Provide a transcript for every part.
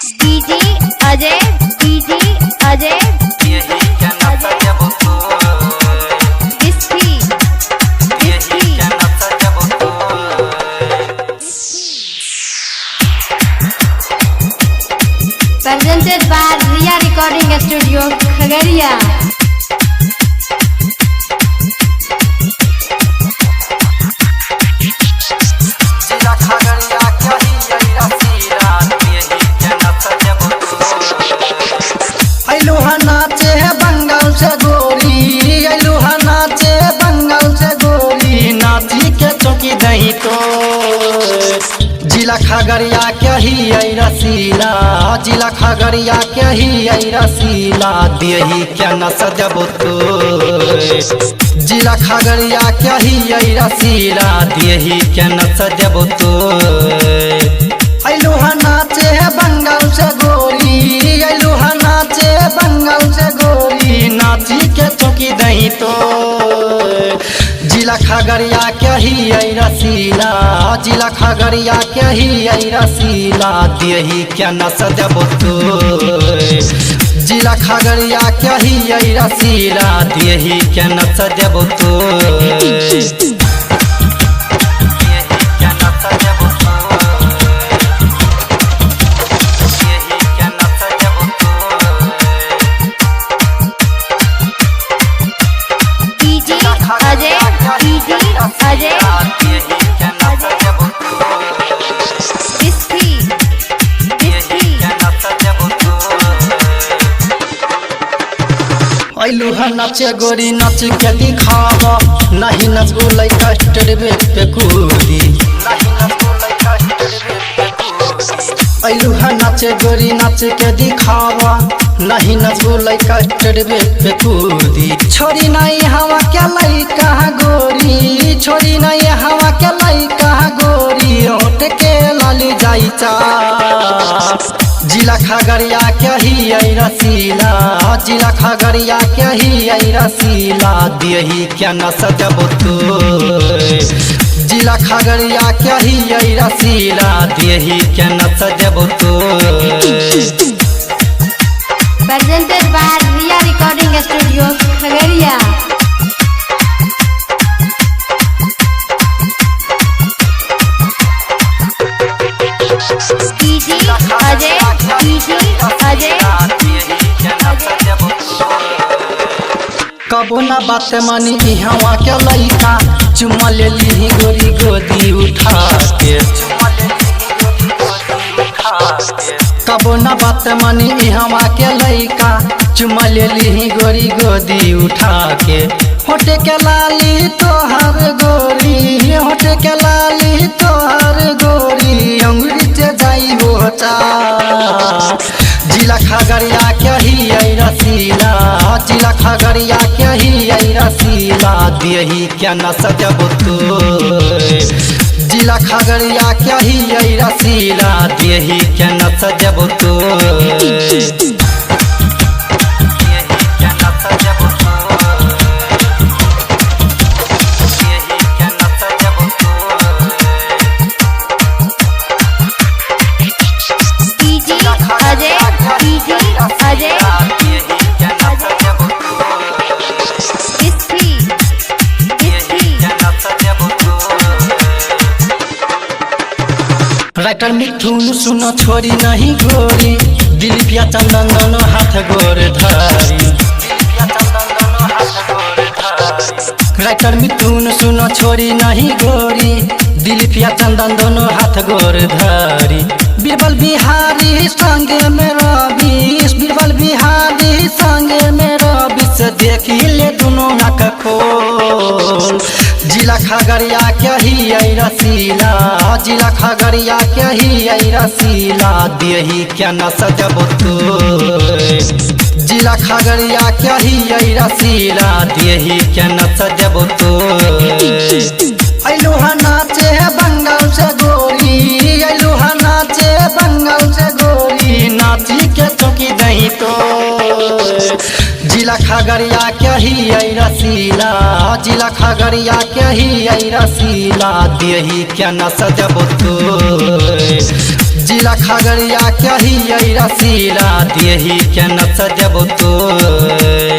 DJ Ajay, DJ Ajay, यही के न सजबो तू। Bisfi, यही के न सजबो तू। Presented by Riya Recording Studio, Khagaria. जिला खगड़िया के ही रसीला, यही के न सजबो तू। अइलुहा नाचे बंगाल से गोरी, अइलुहा नाचे बंगाल से गोरी, नाची के चौकी दही तो। जिला खगड़िया के ही आई रसीला, जिला खगड़िया के ही आई रसीला, देही के न सजबो तो। जिला खगड़िया के ही आई रसीला, देही के न सजबो तो। अइलुहा नाचे बंगाल से गोरी, अइलुहा नाचे बंगाल से गोरी, नाची के चौकी दही तो। जिला खगड़िया के ही आई रसीला, जिला खगड़िया के ही आई रसीला, देही के न सजबो तो। जिला खगड़िया के ही आई रसीला, देही के न सजबो तो। यही के न सजबो तू। यही के न सजबो तू। DJ Ajay, DJ Ajay, यही के न सजबो तू। Bisfi, यही Bisfi, के न सजबो तू। अइलुहा नाचे गोरी नाच के दिखाव, नहीं नचबू लइका स्टेजवे पे कूदी। अइलुहा नाचे गोरी नाच के दिखाव, नहीं नचबू लइका स्टेजवे पे कूदी। छोरी नहीं हवा के लइका गोरी, छोरी नहीं हवा के लइका गोरी, ओट के लाली जाई चा। जिला खगड़िया के ही आई रसीला, जिला खगड़िया के ही आई रसीला, देही के न सजबो तो। जिला खगड़िया के ही आई रसीला, देही के न सजबो तो। Presented by Riya Recording Studio, Khagaria. DJ Ajay, DJ Ajay, यही के न सजबो तू। कबो ना बात मानी इहवा के लइका, चुम्मा ले ली गोरी गोदी उठा के। कबो ना बात मानी इहवा के लइका, चुम्मा ले ली गोरी गोदी उठा के। होठ के लाली तोहर गोरी, होठ के लाली तोहर गोरी, अंगुरी से जाई हो चा। जिला खगड़िया के ही आई रसीला, जिला खगड़िया के ही आई रसीला, देही के न सजबो तो। जिला खगड़िया के ही आई रसीला, देही के न सजबो तो। यही के न सजबो तू। यही के न सजबो तू। DJ Ajay, DJ Ajay, यही के न सजबो तू। Bisfi, यही Bisfi, के न सजबो तू। राइटर मिथुन सुनो छोरी नहीं गोरी, दिलीप या चंदन दोनों हाथ गोर धारी। राइटर मिथुन सुनो छोरी नहीं गोरी, दिलीप या चंदन दोनों हाथ गोर धारी। बीरबल बिहारी संगे में रवि, बीरबल बिहारी संगे में रवि, से देखी ले दोनों आँख खोल। जिला खगड़िया के ही आई रसीला, जिला खगड़िया के ही आई रसीला, देही के न सजबो तो। जिला खगड़िया के ही आई रसीला, देही के न सजबो तो। अइलुहा नाचे बंगाल से गोरी, अइलुहा नाचे बंगाल से गोरी, नाची के चौकी दही तो। जिला खगड़िया के ही आई रसीला, जिला खगड़िया के ही आई रसीला देही के नस देबो तोय। जिला खगड़िया के ही आई रसीला देही के नस देबो तोय।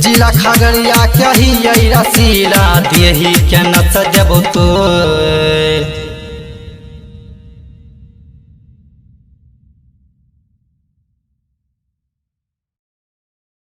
जिला खगड़िया के ही आई रसीला देही के नस देबो तोय।